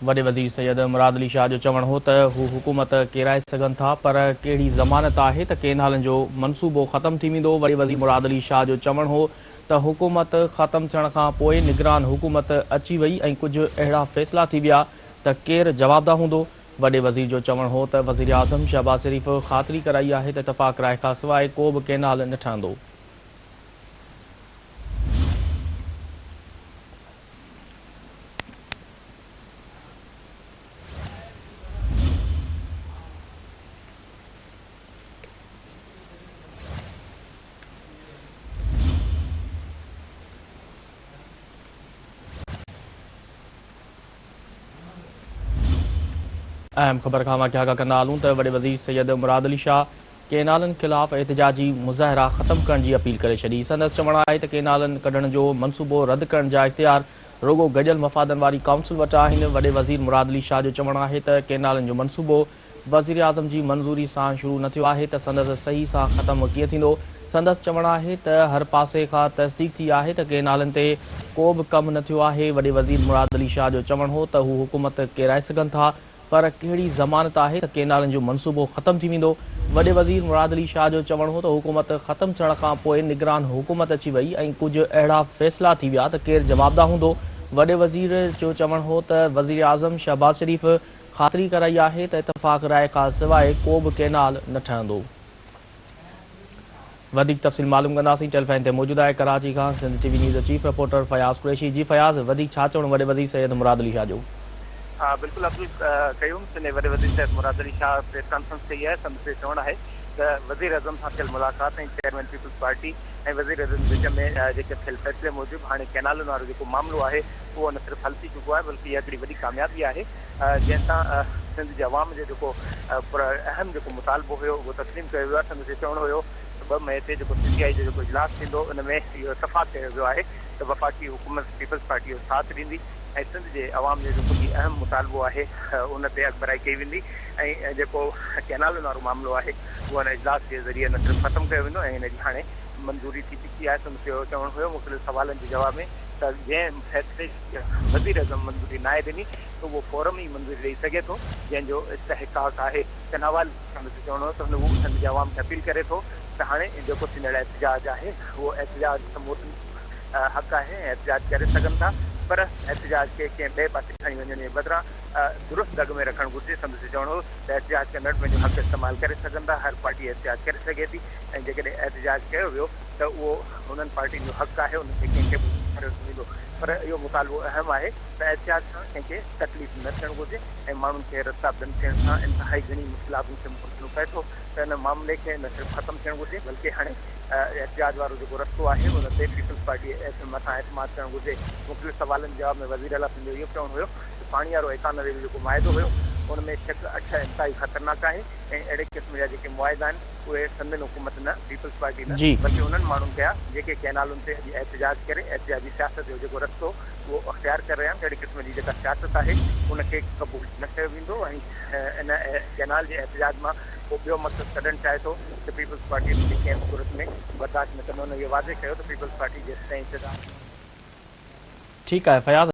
وڏي وزير سيد مراد علي شاهه جو چوڻ هو ته هو حڪومت ڪيرائي سگهن ٿا پر ڪهڙي ضمانت آهي ته ڪينالن جو منصوبو ختم ٿي ويندو. وڏي وزير مراد علي شاهه جو چوڻ هو ته حڪومت ختم ٿيڻ کان پوء نگران حڪومت اچي وئي ۽ ڪجهه اهڙا فيصلا ٿي ويا ته ڪير جوابده هوندو. وڏي وزير جو چوڻ هو ته وزيراعظم شهباز شريف خاطري ڪرائي آهي ته اتفاق راء کانسواء ڪو به ڪينال نه ٺهندو. اهم خبر کان اوهان کي آگاهه ڪندا هلون ته وڏي وزير سيد مراد علي شاهه ڪينالن خلاف احتجاجي مظاهرا ختم ڪرڻ جي اپيل ڪري ڇڏي. سندس چوڻ آهي ته ڪينالن ڪڍڻ جو منصوبو رد ڪرڻ جا اختيار رڳو گڏيل مفادن واري ڪائونسل وٽ آهن. وڏي وزير مراد علي شاهه جو چوڻ آهي ته ڪينالن جو منصوبو وزيراعظم جي منظوري سان شروع نه ٿيو آهي ته سندس صحيح سان ختم ڪيئن ٿيندو. سندس چوڻ آهي ته هر پاسي کان تصديق ٿي آهي ته ڪينالن تي ڪو به ڪم نه ٿيو آهي. وڏي وزير مراد علي شاهه جو چوڻ هو ته هو حڪومت ڪيرائي سگهن ٿا پر ڪهڙي ضمانت آهي ته ڪينالن جو منصوبو ختم ٿي ويندو؟ وڏي وزير مراد علي شاهه جو چوڻ هو ته حڪومت ختم ٿيڻ کان پوء نگران حڪومت اچي وئي ۽ ڪجهه اهڙا فيصلا ٿي ويا ته ڪير جوابده هوندو؟ وڏي وزير جو چوڻ هو ته وزيراعظم شهباز شريف خاطري ڪرائي آهي ته اتفاق راء کان سواء ڪو به ڪينال نه ٺهندو. وڌيڪ تفصيل معلوم ڪنداسين ٽيليفون تي موجود آهي ڪراچي کان سنڌ ٽي وي نيوز جو چيف رپورٽر فياض قريشي جي فياض وڌيڪ ڇا چوڻ وڏي وزير سيد مراد علي شاهه جو. بلڪل عبدالقيوم سنڌ جي وڏي وزير سيد مراد علي شاهه پريس ڪانفرنس ڪئي آهي سندس اهو چوڻ آهي ته وزيراعظم سان ٿيل ملاقات ۽ چيئرمين پيپلز پارٽي ۽ وزيراعظم وچ ۾ جيڪي ٿيل فيصلي موجب هاڻي ڪئنالن وارو جيڪو معاملو آهي اهو نه صرف حل ٿي چڪو آهي بلڪه اها هڪڙي وڏي ڪاميابي آهي جنهن سان سنڌ جي عوام جو جيڪو پر اهم جيڪو مطالبو هيو اهو تسليم ڪيو ويو آهي. سندس اهو چوڻ هيو ته 2 مئي تي جيڪو سي سي آء جو جيڪو اجلاس ٿيندو ان ۾ اهو اتفاق ڪيو ويو آهي ته وفاقي حڪومت پيپلز پارٽي جو ساٿ ڏيندي ۽ سنڌ جي عوام جو جيڪو هي اهم مطالبو آهي ان تي اڳڀرائي ڪئي ويندي ۽ جيڪو ڪئنالن وارو معاملو آهي اهو ان اجلاس جي ذريعي نه صرف ختم ڪيو ويندو ۽ ان جي هاڻي منظوري ٿي چڪي آهي. سندس اهو چوڻ هيو مختلف سوالن جي جواب ۾ ته جنهن فيصلي جي وزيراعظم منظوري ناهي ڏني ته اهو فورم ئي منظوري ڏئي سگهي ٿو جنهن جو استحقاق آهي. ان حوالي سان سندس چوڻ هو ته هن هو سنڌ جي عوام کي اپيل ڪري ٿو ته هاڻي جيڪو ٿيندڙ احتجاج آهي اهو احتجاج سمورن جو حق آهي ۽ احتجاج ڪري سگهن ٿا پر احتجاج کي ڪنهن ٻئي پاسي کڻي وڃڻ جي بدران درست دڳ ۾ رکڻ گهرجي. سندس چوڻ هو ته احتجاج ڪندڙ پنهنجو حق استعمال ڪري سگهن ٿا، هر پارٽي احتجاج ڪري سگهي ٿي ۽ جيڪڏهن احتجاج ڪيو ويو ته اهو انهن پارٽين جو حق آهي انهن کي ڪنهن کي به ماريو نه ويندو پر اهو مطالبو اهم آهي ته احتجاج سان ڪنهن کي تڪليف نه ٿيڻ گهرجي ۽ ماڻهن کي رستا بند ٿيڻ سان انتهائي گهڻي مشڪلاتن کي منهن ڏيڻو پئي ٿو ته ان معاملي کي نه صرف ختم ٿيڻ گهرجي بلڪه هاڻي احتجاج وارو جيڪو رستو آهي ان تي پيپلز پارٽي مٿان اعتماد ڪرڻ گهرجي. مختلف سوالن جي جواب ۾ وزيراعليٰ سنڌ جو اهو به چوڻ هيو ته پاڻي وارو 91 جو جيڪو معاهدو هيو ان ۾ شق 8 انتهائي خطرناڪ آهي ۽ اهڙي قسم جا جيڪي معاهدا آهن اهي سندن حڪومت نه، پيپلز پارٽي نه، بلڪه انهن ماڻهن ڪيا جيڪي ڪئنالن تي اڄ احتجاج ڪري احتجاجي سياست جو جيڪو رستو اهو اختيار ڪري رهيا آهن، اهڙي قسم جي جيڪا سياست آهي ان کي قبول نه ڪيو ويندو ۽ ان ڪئنال جي احتجاج مان ڪو ٻيو مقصد ڪڍڻ چاهي ٿو ته پيپلز پارٽي ان کي ڪنهن به صورت ۾ برداشت نه ڪندو. هن اهو واضح ڪيو ته پيپلز پارٽي جيستائين اقتدار. ٺيڪ آهي فياض.